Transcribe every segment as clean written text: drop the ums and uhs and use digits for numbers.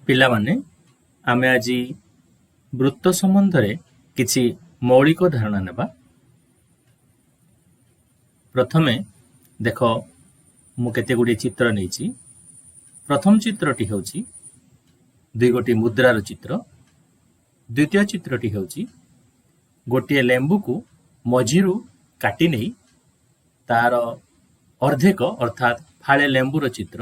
ପିଲାମାନେ, ଆମେ ଆଜି ବୃତ୍ତ ସମ୍ବନ୍ଧରେ କିଛି ମୌଳିକ ଧାରଣା ନେବା। ପ୍ରଥମେ ଦେଖ, ମୁଁ କେତେ ଗୁଡ଼ିଏ ଚିତ୍ର ନେଇଛି। ପ୍ରଥମ ଚିତ୍ରଟି ହେଉଛି ଦୁଇ ଗୋଟି ମୁଦ୍ରାର ଚିତ୍ର। ଦ୍ୱିତୀୟ ଚିତ୍ରଟି ହେଉଛି ଗୋଟିଏ ଲେମ୍ବୁକୁ ମଝିରୁ କାଟି ନେଇ ତାର ଅର୍ଦ୍ଧେକ, ଅର୍ଥାତ୍ ଫାଳେ ଲେମ୍ବୁର ଚିତ୍ର।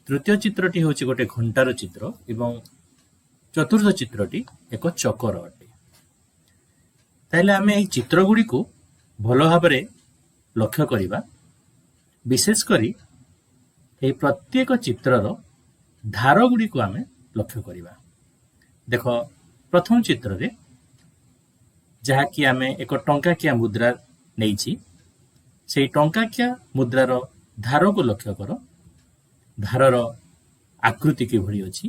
ତୃତୀୟ ଚିତ୍ରଟି ହେଉଛି ଗୋଟେ ଘଣ୍ଟାର ଚିତ୍ର ଏବଂ ଚତୁର୍ଥ ଚିତ୍ରଟି ଏକ ଚକର ଅଟେ। ତାହେଲେ ଆମେ ଏହି ଚିତ୍ର ଗୁଡ଼ିକୁ ଭଲ ଭାବରେ ଲକ୍ଷ୍ୟ କରିବା। ବିଶେଷ କରି ଏହି ପ୍ରତ୍ୟେକ ଚିତ୍ରର ଧାର ଗୁଡ଼ିକୁ ଆମେ ଲକ୍ଷ୍ୟ କରିବା। ଦେଖ, ପ୍ରଥମ ଚିତ୍ରରେ ଯାହାକି ଆମେ ଏକ ଟଙ୍କାକିଆ ମୁଦ୍ରା ନେଇଛି, ସେଇ ଟଙ୍କାକିଆ ମୁଦ୍ରାର ଧାରକୁ ଲକ୍ଷ୍ୟ କର। ଧାରର ଆକୃତି କିଭଳି ଅଛି?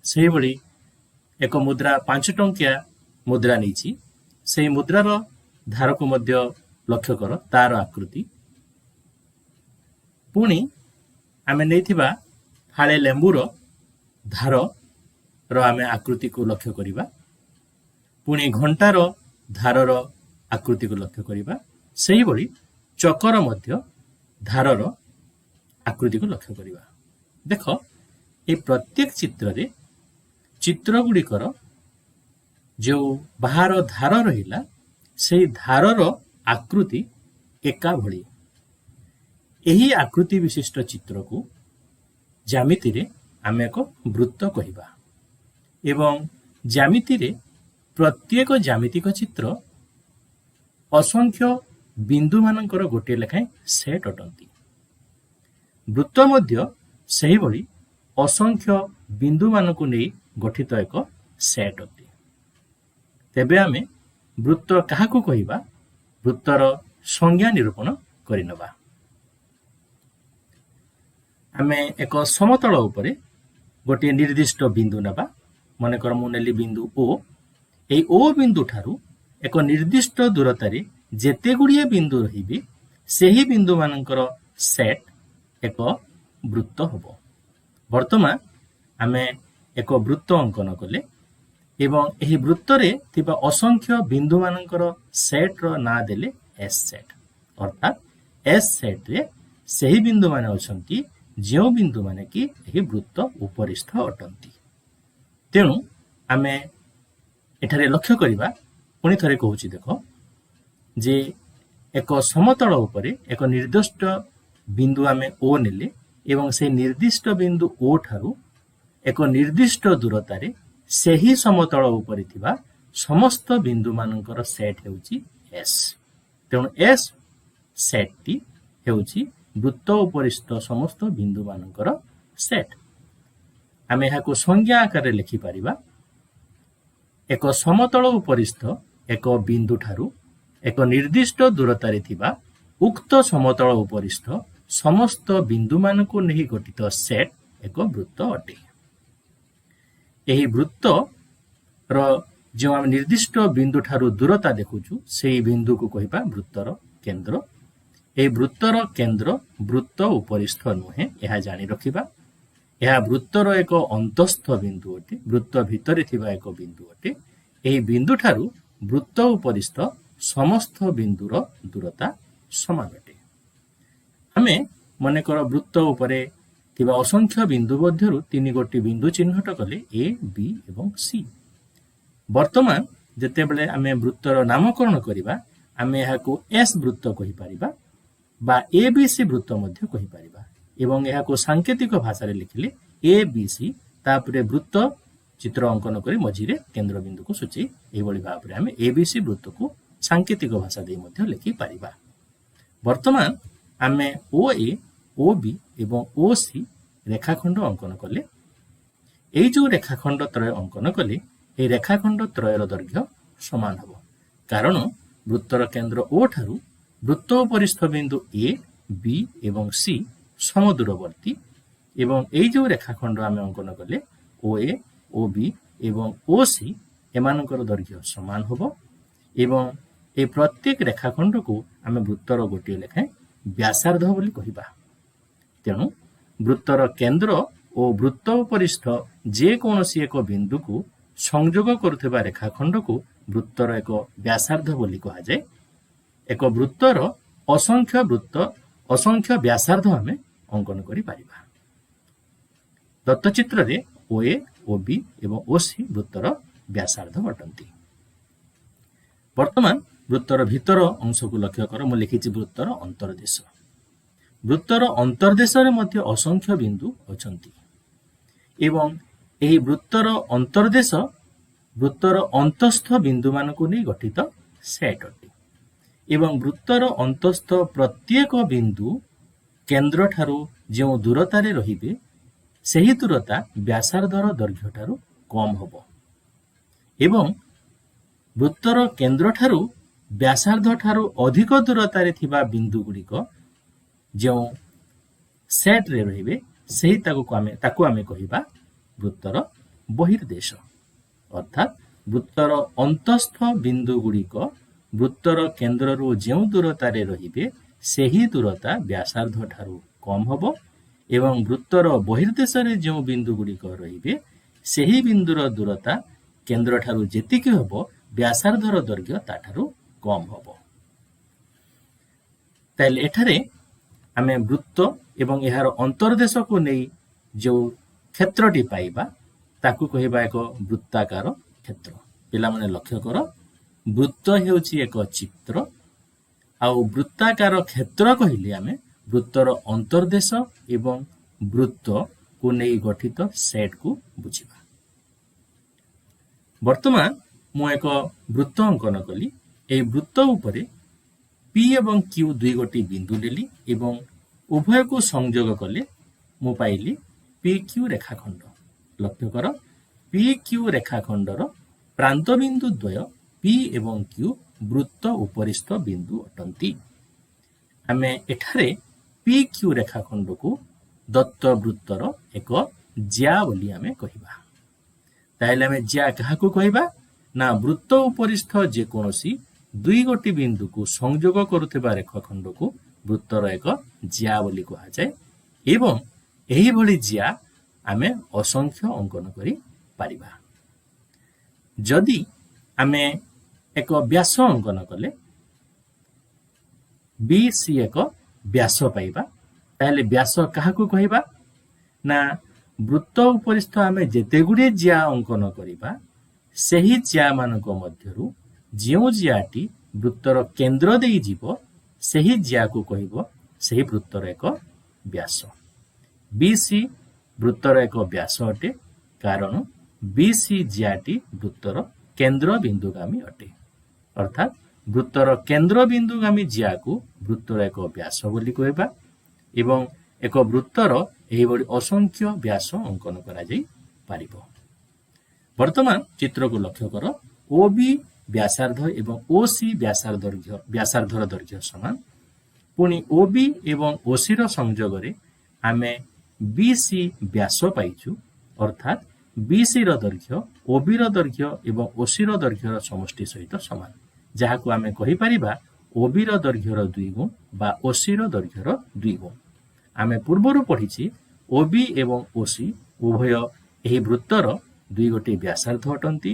ସେହିଭଳି ଏକ ମୁଦ୍ରା, 5 ଟଙ୍କିଆ ମୁଦ୍ରା ନେଇଛି। ସେଇ ମୁଦ୍ରାର ଧାରକୁ ମଧ୍ୟ ଲକ୍ଷ୍ୟ କର, ତାର ଆକୃତି। ପୁଣି ଆମେ ନେଇଥିବା ଫାଳେ ଲେମ୍ବୁର ଧାରର ଆମେ ଆକୃତିକୁ ଲକ୍ଷ୍ୟ କରିବା। ପୁଣି ଘଣ୍ଟାର ଧାରର ଆକୃତିକୁ ଲକ୍ଷ୍ୟ କରିବା। ସେହିଭଳି ଚକର ମଧ୍ୟ ଧାରର ଆକୃତିକୁ ଲକ୍ଷ୍ୟ କରିବା। ଦେଖ, ଏହି ପ୍ରତ୍ୟେକ ଚିତ୍ରରେ ଚିତ୍ର ଗୁଡ଼ିକର ଯେଉଁ ବାହାର ଧାର ରହିଲା, ସେଇ ଧାରର ଆକୃତି ଏକା ଭଳି। ଏହି ଆକୃତି ବିଶିଷ୍ଟ ଚିତ୍ରକୁ ଜ୍ୟାମିତିରେ ଆମେ ଏକ ବୃତ୍ତ କହିବା ଏବଂ ଜ୍ୟାମିତିରେ ପ୍ରତ୍ୟେକ ଜ୍ୟାମିତିକ ଚିତ୍ର ଅସଂଖ୍ୟ ବିନ୍ଦୁମାନଙ୍କର ଗୋଟିଏ ଲେଖାଏଁ ସେଟ୍ ଅଟନ୍ତି। ବୃତ୍ତ ମଧ୍ୟ ସେହିଭଳି ଅସଂଖ୍ୟ ବିନ୍ଦୁମାନଙ୍କୁ ନେଇ ଗଠିତ ଏକ ସେଟ୍ ଅଟେ। ତେବେ ଆମେ ବୃତ୍ତ କାହାକୁ କହିବା, ବୃତ୍ତର ସଂଜ୍ଞା ନିରୂପଣ କରିନେବା। ଆମେ ଏକ ସମତଳ ଉପରେ ଗୋଟିଏ ନିର୍ଦ୍ଦିଷ୍ଟ ବିନ୍ଦୁ ନେବା। ମନେକର ମୁଁ ନେଲି ବିନ୍ଦୁ ଓ। ଏହି ଓ ବିନ୍ଦୁ ଠାରୁ ଏକ ନିର୍ଦ୍ଦିଷ୍ଟ ଦୂରତାରେ ଯେତେ ଗୁଡ଼ିଏ ବିନ୍ଦୁ ରହିବେ, ସେହି ବିନ୍ଦୁମାନଙ୍କର ସେଟ୍ ଏକ ବୃତ୍ତ ହେବ। ବର୍ତ୍ତମାନ ଆମେ ଏକ ବୃତ୍ତ ଅଙ୍କନ କଲେ ଏବଂ ଏହି ବୃତ୍ତରେ ଥିବା ଅସଂଖ୍ୟ ବିନ୍ଦୁମାନଙ୍କର ସେଟ୍ର ନାଁ ଦେଲେ ଏସ୍ ସେଟ୍। ଅର୍ଥାତ୍ ଏସ୍ ସେଟ୍ରେ ସେହି ବିନ୍ଦୁମାନେ ଅଛନ୍ତି, ଯେଉଁ ବିନ୍ଦୁମାନେ କି ଏହି ବୃତ୍ତ ଉପରିସ୍ଥ ଅଟନ୍ତି। ତେଣୁ ଆମେ ଏଠାରେ ଲକ୍ଷ୍ୟ କରିବା, ପୁଣି ଥରେ କହୁଛି ଦେଖ, ଯେ ଏକ ସମତଳ ଉପରେ ଏକ ନିର୍ଦ୍ଦିଷ୍ଟ ବିନ୍ଦୁ ଆମେ ଓ ନେଲେ ଏବଂ ସେହି ନିର୍ଦ୍ଦିଷ୍ଟ ବିନ୍ଦୁ ଓ ଠାରୁ ଏକ ନିର୍ଦ୍ଦିଷ୍ଟ ଦୂରତାରେ ସେହି ସମତଳ ଉପରେ ଥିବା ସମସ୍ତ ବିନ୍ଦୁମାନଙ୍କର ସେଟ୍ ହେଉଛି ଏସ୍। ତେଣୁ ଏସ୍ ସେଟ୍ଟି ହେଉଛି ବୃତ୍ତ ଉପରିସ୍ଥ ସମସ୍ତ ବିନ୍ଦୁମାନଙ୍କର ସେଟ୍। ଆମେ ଏହାକୁ ସଂଜ୍ଞା ଆକାରରେ ଲେଖିପାରିବା: ଏକ ସମତଳ ଉପରିସ୍ଥ ଏକ ବିନ୍ଦୁଠାରୁ ଏକ ନିର୍ଦ୍ଦିଷ୍ଟ ଦୂରତାରେ ଥିବା ଉକ୍ତ ସମତଳ ଉପରିସ୍ଥ ସମସ୍ତ ବିନ୍ଦୁମାନଙ୍କୁ ନେଇ ଗଠିତ ସେଟ୍ ଏକ ବୃତ୍ତ ଅଟେ। ଏହି ବୃତ୍ତର ଯେଉଁ ଆମେ ନିର୍ଦ୍ଦିଷ୍ଟ ବିନ୍ଦୁଠାରୁ ଦୂରତା ଦେଖୁଛୁ, ସେଇ ବିନ୍ଦୁକୁ କହିବା ବୃତ୍ତର କେନ୍ଦ୍ର। ଏହି ବୃତ୍ତର କେନ୍ଦ୍ର ବୃତ୍ତ ଉପରିସ୍ଥ ନୁହେଁ, ଏହା ଜାଣି ରଖିବା। ଏହା ବୃତ୍ତର ଏକ ଅନ୍ତସ୍ଥ ବିନ୍ଦୁ ଅଟେ, ବୃତ୍ତ ଭିତରେ ଥିବା ଏକ ବିନ୍ଦୁ ଅଟେ। ଏହି ବିନ୍ଦୁଠାରୁ ବୃତ୍ତ ଉପରିସ୍ଥ ସମସ୍ତ ବିନ୍ଦୁର ଦୂରତା ସମାନ ଅଟେ। ଆମେ ମନେକର ବୃତ୍ତ ଉପରେ ଥିବା ଅସଂଖ୍ୟ ବିନ୍ଦୁ ମଧ୍ୟରୁ ତିନି ଗୋଟି ବିନ୍ଦୁ ଚିହ୍ନଟ କଲେ, ଏ, ବି ଏବଂ ସି। ବର୍ତ୍ତମାନ ଯେତେବେଳେ ଆମେ ବୃତ୍ତର ନାମକରଣ କରିବା, ଆମେ ଏହାକୁ ଏସ୍ ବୃତ୍ତ କହିପାରିବା ବା ଏ ବି ସି ବୃତ୍ତ ମଧ୍ୟ କହିପାରିବା ଏବଂ ଏହାକୁ ସାଙ୍କେତିକ ଭାଷାରେ ଲେଖିଲେ ଏ ବି ସି, ତାପରେ ବୃତ୍ତ ଚିତ୍ର ଅଙ୍କନ କରି ମଝିରେ କେନ୍ଦ୍ରବିନ୍ଦୁକୁ ସୂଚେଇ ଏହିଭଳି ଭାବରେ ଆମେ ଏ ବି ସି ବୃତ୍ତକୁ ସାଙ୍କେତିକ ଭାଷା ଦେଇ ମଧ୍ୟ ଲେଖିପାରିବା। ବର୍ତ୍ତମାନ ଆମେ ଓ ଏ, ଓ ବି ଏବଂ ଓ ସି ରେଖାଖଣ୍ଡ ଅଙ୍କନ କଲେ। ଏଇ ଯୋଉ ରେଖାଖଣ୍ଡ ତ୍ରୟ ଅଙ୍କନ କଲେ, ଏହି ରେଖାଖଣ୍ଡ ତ୍ରୟର ଦୈର୍ଘ୍ୟ ସମାନ ହେବ, କାରଣ ବୃତ୍ତର କେନ୍ଦ୍ର ଓ ଠାରୁ ବୃତ୍ତ ଉପରିସ୍ଥ ବିନ୍ଦୁ ଏ, ବି ଏବଂ ସି ସମଦୂରବର୍ତ୍ତୀ। ଏବଂ ଏଇ ଯୋଉ ରେଖାଖଣ୍ଡ ଆମେ ଅଙ୍କନ କଲେ, ଓ ଏ, ଓ ବି ଏବଂ ଓ ସି, ଏମାନଙ୍କର ଦୈର୍ଘ୍ୟ ସମାନ ହେବ ଏବଂ ଏହି ପ୍ରତ୍ୟେକ ରେଖାଖଣ୍ଡକୁ ଆମେ ବୃତ୍ତର ଗୋଟିଏ ଲେଖାଏଁ ବ୍ୟାସାର୍ଦ୍ଧ ବୋଲି କହିବା। ତେଣୁ ବୃତ୍ତର କେନ୍ଦ୍ର ଓ ବୃତ୍ତ ଉପରିସ୍ଥ ଯେକୌଣସି ଏକ ବିନ୍ଦୁକୁ ସଂଯୋଗ କରୁଥିବା ରେଖାଖଣ୍ଡକୁ ବୃତ୍ତର ଏକ ବ୍ୟାସାର୍ଦ୍ଧ ବୋଲି କୁହାଯାଏ। ଏକ ବୃତ୍ତର ଅସଂଖ୍ୟ ବ୍ୟାସାର୍ଦ୍ଧ ଆମେ ଅଙ୍କନ କରିପାରିବା। ଦତ୍ତଚିତ୍ରରେ OA, OB ଏବଂ OC ବୃତ୍ତର ବ୍ୟାସାର୍ଦ୍ଧ ଅଟନ୍ତି। ବର୍ତ୍ତମାନ ବୃତ୍ତର ଭିତର ଅଂଶକୁ ଲକ୍ଷ୍ୟ କର। ମୁଁ ଲେଖିଛି ବୃତ୍ତର ଅନ୍ତର୍ଦେଶ। ବୃତ୍ତର ଅନ୍ତର୍ଦେଶରେ ମଧ୍ୟ ଅସଂଖ୍ୟ ବିନ୍ଦୁ ଅଛନ୍ତି ଏବଂ ଏହି ବୃତ୍ତର ଅନ୍ତର୍ଦେଶ ବୃତ୍ତର ଅନ୍ତସ୍ଥ ବିନ୍ଦୁମାନଙ୍କୁ ନେଇ ଗଠିତ ସେଟ୍ ଅଟେ ଏବଂ ବୃତ୍ତର ଅନ୍ତସ୍ଥ ପ୍ରତ୍ୟେକ ବିନ୍ଦୁ କେନ୍ଦ୍ରଠାରୁ ଯେଉଁ ଦୂରତାରେ ରହିବେ, ସେହି ଦୂରତା ବ୍ୟାସାର୍ଦ୍ଧର ଦୈର୍ଘ୍ୟଠାରୁ କମ୍ ହେବ ଏବଂ ବୃତ୍ତର କେନ୍ଦ୍ରଠାରୁ ବ୍ୟାସାର୍ଦ୍ଧଠାରୁ ଅଧିକ ଦୂରତାରେ ଥିବା ବିନ୍ଦୁଗୁଡ଼ିକ ଯେଉଁ ସେଟ୍ରେ ରହିବେ, ସେହି ତାକୁ ଆମେ କହିବା ବୃତ୍ତର ବହିର୍ଦେଶ। ଅର୍ଥାତ୍ ବୃତ୍ତର ଅନ୍ତସ୍ଥ ବିନ୍ଦୁଗୁଡ଼ିକ ବୃତ୍ତର କେନ୍ଦ୍ରରୁ ଯେଉଁ ଦୂରତାରେ ରହିବେ, ସେହି ଦୂରତା ବ୍ୟାସାର୍ଦ୍ଧ ଠାରୁ କମ୍ ହେବ ଏବଂ ବୃତ୍ତର ବହିର୍ଦେଶରେ ଯେଉଁ ବିନ୍ଦୁଗୁଡ଼ିକ ରହିବେ, ସେହି ବିନ୍ଦୁର ଦୂରତା କେନ୍ଦ୍ରଠାରୁ ଯେତିକି ହେବ, ବ୍ୟାସାର୍ଦ୍ଧର ଦୈର୍ଘ୍ୟ ତାଠାରୁ କମ୍ ହେବ। ତାହେଲେ ଏଠାରେ ଆମେ ବୃତ୍ତ ଏବଂ ଏହାର ଅନ୍ତର୍ଦେଶକୁ ନେଇ ଯେଉଁ କ୍ଷେତ୍ରଟି ପାଇବା, ତାକୁ କହିବା ଏକ ବୃତ୍ତାକାର କ୍ଷେତ୍ର। ପିଲାମାନେ, ଲକ୍ଷ୍ୟ କର, ବୃତ୍ତ ହେଉଛି ଏକ ଚିତ୍ର ଆଉ ବୃତ୍ତାକାର କ୍ଷେତ୍ର କହିଲେ ଆମେ ବୃତ୍ତର ଅନ୍ତର୍ଦେଶ ଏବଂ ବୃତ୍ତକୁ ନେଇ ଗଠିତ ସେଟ୍କୁ ବୁଝିବା। ବର୍ତ୍ତମାନ ମୁଁ ଏକ ବୃତ୍ତ ଅଙ୍କନ କଲି। ଏହି ବୃତ୍ତ ଉପରେ ପି ଏବଂ କ୍ୟୁ ଦୁଇ ଗୋଟି ବିନ୍ଦୁ ନେଲି ଏବଂ ଉଭୟକୁ ସଂଯୋଗ କଲେ ମୁଁ ପାଇଲି ପି କ୍ୟୁ ରେଖାଖଣ୍ଡ। ଲକ୍ଷ୍ୟ କର, ପି କ୍ୟୁ ରେଖାଖଣ୍ଡର ପ୍ରାନ୍ତବିନ୍ଦୁ ଦ୍ୱୟ ପି ଏବଂ କ୍ୟୁ ବୃତ୍ତ ଉପରିସ୍ଥ ବିନ୍ଦୁ ଅଟନ୍ତି। ଆମେ ଏଠାରେ ପି କ୍ୟୁ ରେଖାଖଣ୍ଡକୁ ଦତ୍ତ ବୃତ୍ତର ଏକ ଜ୍ୟା ବୋଲି ଆମେ କହିବା। ତାହେଲେ ଆମେ ଜ୍ୟା କାହାକୁ କହିବା ନା ବୃତ୍ତ ଉପରିସ୍ଥ ଯେକୌଣସି ଦୁଇ ଗୋଟି ବିନ୍ଦୁକୁ ସଂଯୋଗ କରୁଥିବା ରେଖାଖଣ୍ଡକୁ ବୃତ୍ତର ଏକ ଜ୍ୟା ବୋଲି କୁହାଯାଏ ଏବଂ ଏହିଭଳି ଜ୍ୟା ଆମେ ଅସଂଖ୍ୟ ଅଙ୍କନ କରିପାରିବା। ଯଦି ଆମେ ଏକ ବ୍ୟାସ ଅଙ୍କନ କଲେ, ବି ସି ଏକ ବ୍ୟାସ ପାଇବା। ତାହେଲେ ବ୍ୟାସ କାହାକୁ କହିବା ନା ବୃତ୍ତ ଉପରିସ୍ଥ ଆମେ ଯେତେ ଗୁଡ଼ିଏ ଜ୍ୟା ଅଙ୍କନ କରିବା, ସେହି ଜ୍ୟାମାନଙ୍କ ମଧ୍ୟରୁ ଯେଉଁ ଜ୍ୟାଟି ବୃତ୍ତର କେନ୍ଦ୍ର ଦେଇ ଯିବ, ସେହି ଜ୍ୟାକୁ କହିବ ସେହି ବୃତ୍ତର ଏକ ବ୍ୟାସ। ବି ସି ବୃତ୍ତର ଏକ ବ୍ୟାସ ଅଟେ, କାରଣ ବି ସି ଜ୍ୟାଟି ବୃତ୍ତର କେନ୍ଦ୍ର ବିନ୍ଦୁଗାମୀ ଅଟେ। ଅର୍ଥାତ୍ ବୃତ୍ତର କେନ୍ଦ୍ର ବିନ୍ଦୁଗାମୀ ଜ୍ୟାକୁ ବୃତ୍ତର ଏକ ବ୍ୟାସ ବୋଲି କହିବା ଏବଂ ଏକ ବୃତ୍ତର ଏହିଭଳି ଅସଂଖ୍ୟ ବ୍ୟାସ ଅଙ୍କନ କରାଯାଇ ପାରିବ। ବର୍ତ୍ତମାନ ଚିତ୍ରକୁ ଲକ୍ଷ୍ୟ କର। ଓ ବି ବ୍ୟାସାର୍ଦ୍ଧ ଏବଂ ଓ ସି ବ୍ୟାସାର୍ଦ୍ଧର ଦୈର୍ଘ୍ୟ ସମାନ। ପୁଣି ଓ ବି ଏବଂ ଓ ସି ର ସଂଯୋଗରେ ଆମେ ବି ସି ବ୍ୟାସ ପାଇଛୁ। ଅର୍ଥାତ୍ ବି ସି ର ଦୈର୍ଘ୍ୟ ଓ ବି ର ଦୈର୍ଘ୍ୟ ଏବଂ ଓ ସି ର ଦୈର୍ଘ୍ୟର ସମଷ୍ଟି ସହିତ ସମାନ, ଯାହାକୁ ଆମେ କହିପାରିବା ଓ ବି ର ଦୈର୍ଘ୍ୟର ଦୁଇ ଗୁଣ ବା ଓ ସି ର ଦୈର୍ଘ୍ୟର ଦୁଇ ଗୁଣ। ଆମେ ପୂର୍ବରୁ ପଢ଼ିଛି, ଓ ବି ଏବଂ ଓ ସି ଉଭୟ ଏହି ବୃତ୍ତର ଦୁଇ ଗୋଟି ବ୍ୟାସାର୍ଦ୍ଧ ଅଟନ୍ତି।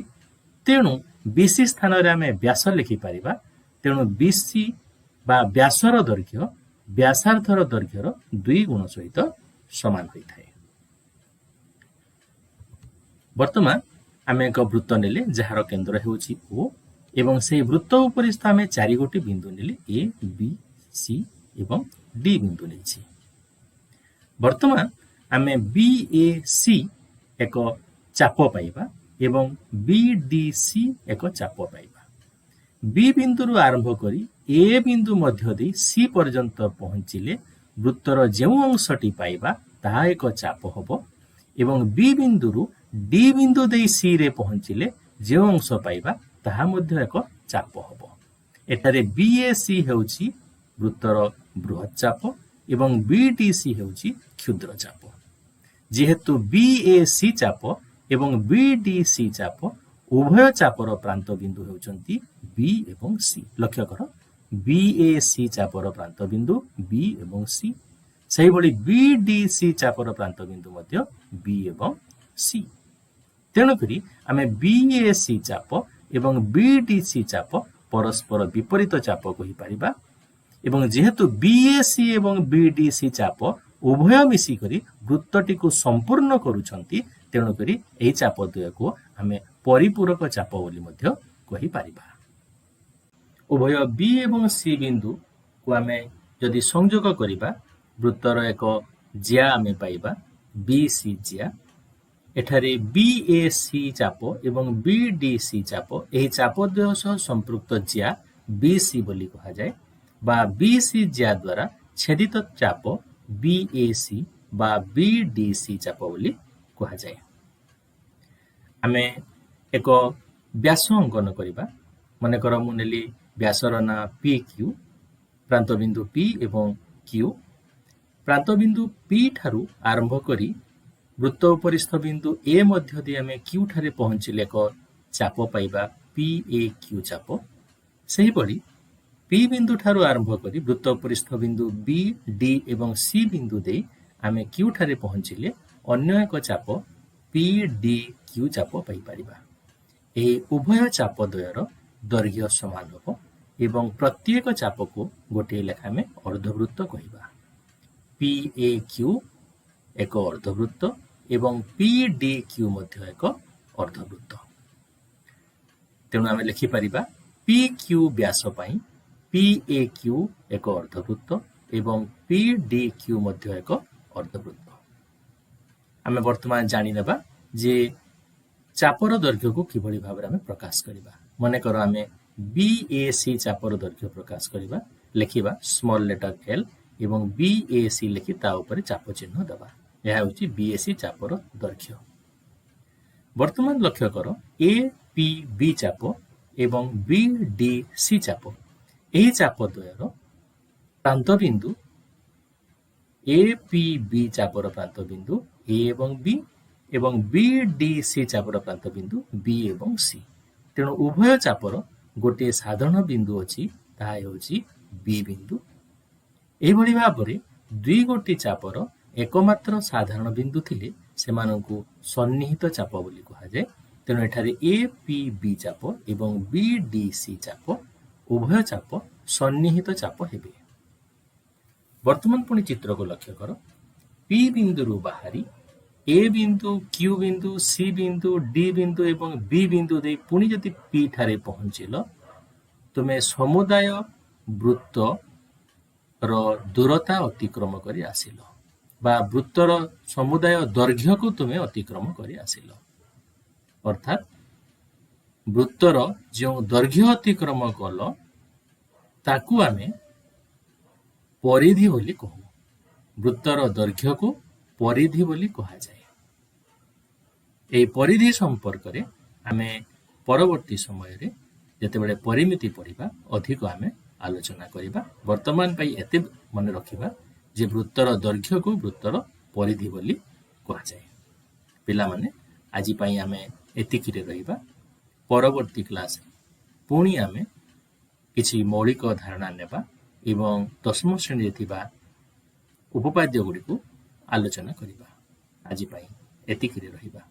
ତେଣୁ ବି ସି ସ୍ଥାନରେ ଆମେ ବ୍ୟାସ ଲେଖିପାରିବା। ତେଣୁ ବି ସି ବା ବ୍ୟାସର ଦୈର୍ଘ୍ୟ ବ୍ୟାସାର୍ଦ୍ଧର ଦୈର୍ଘ୍ୟର ଦୁଇ ଗୁଣ ସହିତ ସମାନ ହୋଇଥାଏ। ବର୍ତ୍ତମାନ ଆମେ ଏକ ବୃତ୍ତ ନେଲେ, ଯାହାର କେନ୍ଦ୍ର ହେଉଛି ଓ ଏବଂ ସେହି ବୃତ୍ତ ଉପରିସ୍ଥ ଆମେ ଚାରି ଗୋଟି ବିନ୍ଦୁ ନେଲେ। ଏ, ବି, ସି ଏବଂ ଡି ବିନ୍ଦୁ ନେଇଛି। ବର୍ତ୍ତମାନ ଆମେ ବି ଏ ସି ଏକ ଚାପ ପାଇବା ଏବଂ ବି ଡି ସି ଏକ ଚାପ ପାଇବା। ବି ବିନ୍ଦୁରୁ ଆରମ୍ଭ କରି ଏ ବିନ୍ଦୁ ମଧ୍ୟ ଦେଇ ସି ପର୍ଯ୍ୟନ୍ତ ପହଞ୍ଚିଲେ ବୃତ୍ତର ଯେଉଁ ଅଂଶଟି ପାଇବା, ତାହା ଏକ ଚାପ ହେବ ଏବଂ ବି ବିନ୍ଦୁରୁ ଡି ବିନ୍ଦୁ ଦେଇ ସି ରେ ପହଞ୍ଚିଲେ ଯେଉଁ ଅଂଶ ପାଇବା, ତାହା ମଧ୍ୟ ଏକ ଚାପ ହେବ। ଏଠାରେ ବି ଏ ସି ହେଉଛି ବୃତ୍ତର ବୃହତ୍ ଚାପ ଏବଂ ବି ଡି ସି ହେଉଛି କ୍ଷୁଦ୍ର ଚାପ। ଯେହେତୁ ବି ଏ ସି ଚାପ ଏବଂ ବି ଡି ସି ଚାପ ଉଭୟ ଚାପର ପ୍ରାନ୍ତ ବିନ୍ଦୁ ହେଉଛନ୍ତି ବି ଏବଂ ସି। ଲକ୍ଷ୍ୟ କର, ବି ଏ ସି ଚାପର ପ୍ରାନ୍ତ ବିନ୍ଦୁ ବି ଏବଂ ସି। ସେହିଭଳି ବି ଡି ସି ଚାପର ପ୍ରାନ୍ତ ବିନ୍ଦୁ ମଧ୍ୟ ବି ଏବଂ ସି। ତେଣୁକରି ଆମେ ବି ଏ ସି ଚାପ ଏବଂ ବି ଡି ସି ଚାପ ପରସ୍ପର ବିପରୀତ ଚାପ କହିପାରିବା। ଏବଂ ଯେହେତୁ ବି ଏ ସି ଏବଂ ବି ଡି ସି ଚାପ ଉଭୟ ମିଶିକରି ବୃତ୍ତଟିକୁ ସମ୍ପୂର୍ଣ୍ଣ କରୁଛନ୍ତି, ତେଣୁକରି ଏହି ଚାପ ଦ୍ୱୟକୁ ଆମେ ପରିପୂରକ ଚାପ ବୋଲି ମଧ୍ୟ କହିପାରିବା। ଉଭୟ ବି ଏବଂ ସି ବିନ୍ଦୁକୁ ଆମେ ଯଦି ସଂଯୋଗ କରିବା, ବୃତ୍ତର ଏକ ଜ୍ୟା ଆମେ ପାଇବା, ବି ସି ଜ୍ୟା। ଏଠାରେ ବି ଏ ସି ଚାପ ଏବଂ ବି ଡି ସି ଚାପ, ଏହି ଚାପ ଦ୍ୱୟ ସହ ସମ୍ପୃକ୍ତ ଜ୍ୟା ବି ସି ବୋଲି କୁହାଯାଏ ବା ବି ସି ଜ୍ୟା ଦ୍ୱାରା ଛେଦିତ ଚାପ ବି ଏ ସି ବା ବି ଡି ସି ଚାପ ବୋଲି କୁହାଯାଏ। ଆମେ ଏକ ବ୍ୟାସ ଅଙ୍କନ କରିବା। ମନେକର ମୁଁ ନେଲି ବ୍ୟାସର ନାଁ ପି କ୍ୟୁ, ପ୍ରାନ୍ତବିନ୍ଦୁ ପି ଏବଂ କ୍ୟୁ। ପ୍ରାନ୍ତବିନ୍ଦୁ ପି ଠାରୁ ଆରମ୍ଭ କରି ବୃତ୍ତ ଉପରିସ୍ଥ ବିନ୍ଦୁ ଏ ମଧ୍ୟ ଦେଇ ଆମେ କ୍ୟୁ ଠାରେ ପହଞ୍ଚିଲେ ଏକ ଚାପ ପାଇବା, ପି ଏ କ୍ୟୁ ଚାପ। ସେହିଭଳି ପି ବିନ୍ଦୁ ଠାରୁ ଆରମ୍ଭ କରି ବୃତ୍ତ ଉପରିସ୍ଥ ବିନ୍ଦୁ ବି, ଡି ଏବଂ ସି ବିନ୍ଦୁ ଦେଇ ଆମେ କ୍ୟୁ ଠାରେ ପହଞ୍ଚିଲେ ଅନ୍ୟ ଏକ ଚାପ ପି ଡି କ୍ୟୁ ଚାପ ପାଇପାରିବା। ଏହି ଉଭୟ ଚାପ ଦ୍ୱୟର ଦୈର୍ଘ୍ୟ ସମାନ ହେବ ଏବଂ ପ୍ରତ୍ୟେକ ଚାପକୁ ଗୋଟିଏ ଲେଖା ଆମେ ଅର୍ଦ୍ଧବୃତ୍ତ କହିବା। ପି ଏ କ୍ୟୁ ଏକ ଅର୍ଦ୍ଧବୃତ୍ତ ଏବଂ ପି ଡି କ୍ୟୁ ମଧ୍ୟ ଏକ ଅର୍ଦ୍ଧବୃତ୍ତ। ତେଣୁ ଆମେ ଲେଖିପାରିବା, ପି କ୍ୟୁ ବ୍ୟାସ ପାଇଁ ପି ଏ କ୍ୟୁ ଏକ ଅର୍ଦ୍ଧବୃତ୍ତ ଏବଂ ପି ଡି କ୍ୟୁ ମଧ୍ୟ ଏକ ଅର୍ଦ୍ଧବୃତ୍ତ। ଆମେ ବର୍ତ୍ତମାନ ଜାଣିନେବା ଯେ ଚାପର ଦୈର୍ଘ୍ୟକୁ କିଭଳି ଭାବରେ ଆମେ ପ୍ରକାଶ କରିବା। ମନେକର ଆମେ ବି ଏ ସି ଚାପର ଦୈର୍ଘ୍ୟ ପ୍ରକାଶ କରିବା। ଲେଖିବା ସ୍ମଲ୍ ଲେଟର ଏଲ୍ ଏବଂ ବି ଏ ସି ଲେଖି ତା ଉପରେ ଚାପ ଚିହ୍ନ ଦେବା। ଏହା ହେଉଛି ବି ଏ ସି ଚାପର ଦୈର୍ଘ୍ୟ। ବର୍ତ୍ତମାନ ଲକ୍ଷ୍ୟ କର, ଏ ପି ବି ଚାପ ଏବଂ ବି ଡି ସି ଚାପ, ଏହି ଚାପ ଦ୍ୱୟର ପ୍ରାନ୍ତବିନ୍ଦୁ, ଏ ପି ବି ଚାପର ପ୍ରାନ୍ତବିନ୍ଦୁ ଏ ଏବଂ ବି ଏବଂ ବି ଡି ସି ଚାପର ପ୍ରାନ୍ତବିନ୍ଦୁ ବି ଏବଂ ସି। ତେଣୁ ଉଭୟ ଚାପର ଗୋଟିଏ ସାଧାରଣ ବିନ୍ଦୁ ଅଛି, ତାହା ହେଉଛି ବି ବିନ୍ଦୁ। ଏହିଭଳି ଭାବରେ ଦୁଇ ଗୋଟି ଚାପର ଏକମାତ୍ର ସାଧାରଣ ବିନ୍ଦୁ ଥିଲେ ସେମାନଙ୍କୁ ସନ୍ନିହିତ ଚାପ ବୋଲି କୁହାଯାଏ। ତେଣୁ ଏଠାରେ ଏ ପି ବି ଚାପ ଏବଂ ବି ଡି ସି ଚାପ, ଉଭୟ ଚାପ ସନ୍ନିହିତ ଚାପ ହେବେ। ବର୍ତ୍ତମାନ ପୁଣି ଚିତ୍ରକୁ ଲକ୍ଷ୍ୟ କର। ପି ବିନ୍ଦୁରୁ ବାହାରି ଏ ବିନ୍ଦୁ, କ୍ୟୁ ବିନ୍ଦୁ, ସି ବିନ୍ଦୁ, ଡି ବିନ୍ଦୁ ଏବଂ ବି ବିନ୍ଦୁ ଦେଇ ପୁଣି ଯଦି ପି ଠାରେ ପହଞ୍ଚିଲ, ତୁମେ ସମୁଦାୟ ବୃତ୍ତର ଦୂରତା ଅତିକ୍ରମ କରି ଆସିଲ ବା ବୃତ୍ତର ସମୁଦାୟ ଦୈର୍ଘ୍ୟକୁ ତୁମେ ଅତିକ୍ରମ କରି ଆସିଲ। ଅର୍ଥାତ୍ ବୃତ୍ତର ଯେଉଁ ଦୈର୍ଘ୍ୟ ଅତିକ୍ରମ କଲ, ତାକୁ ଆମେ ପରିଧି ବୋଲି କହୁ। ବୃତ୍ତର ଦୈର୍ଘ୍ୟକୁ ପରିଧି ବୋଲି କୁହାଯାଏ। ଏହି ପରିଧି ସମ୍ପର୍କରେ ଆମେ ପରବର୍ତ୍ତୀ ସମୟରେ ଯେତେବେଳେ ପରିମିତି ପଢ଼ିବା, ଅଧିକ ଆମେ ଆଲୋଚନା କରିବା। ବର୍ତ୍ତମାନ ପାଇଁ ଏତେ ମନେ ରଖିବା ଯେ ବୃତ୍ତର ଦୈର୍ଘ୍ୟକୁ ବୃତ୍ତର ପରିଧି ବୋଲି କୁହାଯାଏ। ପିଲାମାନେ, ଆଜି ପାଇଁ ଆମେ ଏତିକିରେ ରହିବା। ପରବର୍ତ୍ତୀ କ୍ଲାସରେ ପୁଣି ଆମେ କିଛି ମୌଳିକ ଧାରଣା ନେବା ଏବଂ ଦଶମ ଶ୍ରେଣୀରେ ଥିବା ଉପପାଦ୍ୟ ଗୁଡ଼ିକୁ ଆଲୋଚନା କରିବା। ଆଜି ପାଇଁ ଏତିକିରେ ରହିବା।